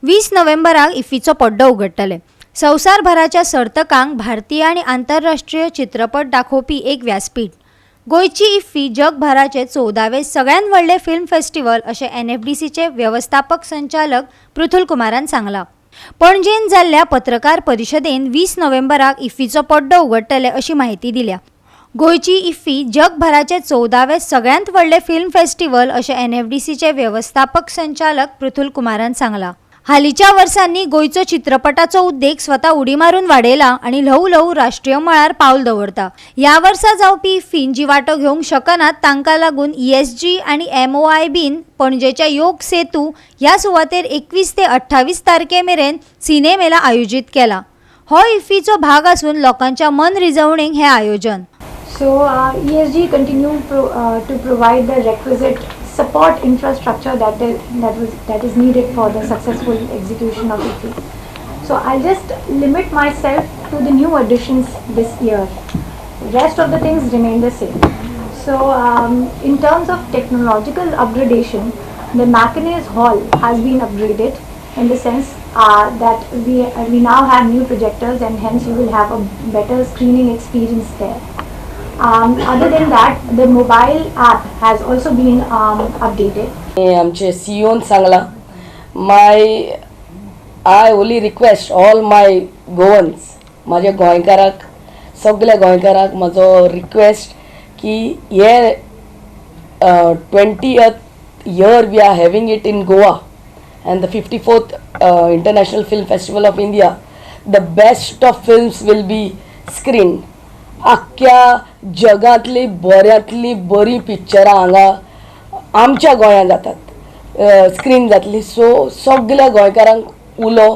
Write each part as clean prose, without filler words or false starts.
20 नोव्हेंबराक इफ्फीचो पड्डो उगडटले. संवसारभराच्या सर्तकांक भारतीय आनी आंतरराष्ट्रीय चित्रपट दाखोवपी एक व्यासपीठ. गोंयची इफ्फी जगभराचे 14वें सगळ्यात व्हडलें फिल्म फेस्टिवल अशें एनएफडीसीचे वेवस्थापक संचालक पृथुल कुमारान सांगलां. पणजेंत जाल्ल्या पत्रकार परिशदेंत 20 नोव्हेंबराक इफ्फीचो पड्डो उगडटले अशी माहिती दिल्या. गोंयची इफ्फी जगभराचे 14वें सगळ्यात व्हडलें फिल्म फेस्टिवल अशें एनएफडीसीचे वेवस्थापक संचालक पृथुल कुमारान सांगलां. हालींच्या वर्सांनी गोंयचो चित्रपटाचो उद्देग स्वता उडी मारून वाडयला आनी ल्हवू ल्हवू राष्ट्रीय मळार पावल दवरता. ह्या वर्सा जावपी इफ्फीन जी वांटो घेवंक शकनात तांकां लागून ईएसजी आनी एमओआयबीन पणजेच्या योग सेतू ह्या सुवातेर 21 ते 28 तारखे मेरेन सिनेमेला आयोजीत केला. हो इफ्फीचो भाग आसून लोकांच्या मन रिजवणेक हें आयोजन. So ESG continue to provide the requisite support infrastructure that is needed for the successful execution of IFFI. So I'll just limit myself to the new additions this year. Rest of the things remain the same. So in terms of technological upgradation, the Mackaness Hall has been upgraded in the sense that we now have new projectors and hence you will have a better screening experience there. Other than that, the mobile app has also been updated. आमचे सीईओन सांगला, my I only request all my Goans, म्हाज्या गोंयकाराक, सगल्या गोंयकाराक म्हाजो request की हे 20th year we are having it in Goa and the 54th International Film Festival of India, the best of films will be screened. आख्ख्या जगांतली बऱ्यांतली बरीं पिक्चरां हांगा आमच्या गोंयांत जातात, स्क्रीन जातली. सो सगल्या गोंयकारांक उलो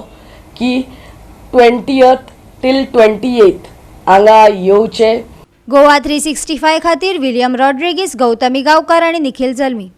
की 20th till 28th हांगा येवचे. गोवा 365 खातीर विलियम रॉड्रिगीस, गौतमी गांवकार आनी निखिल जल्मी.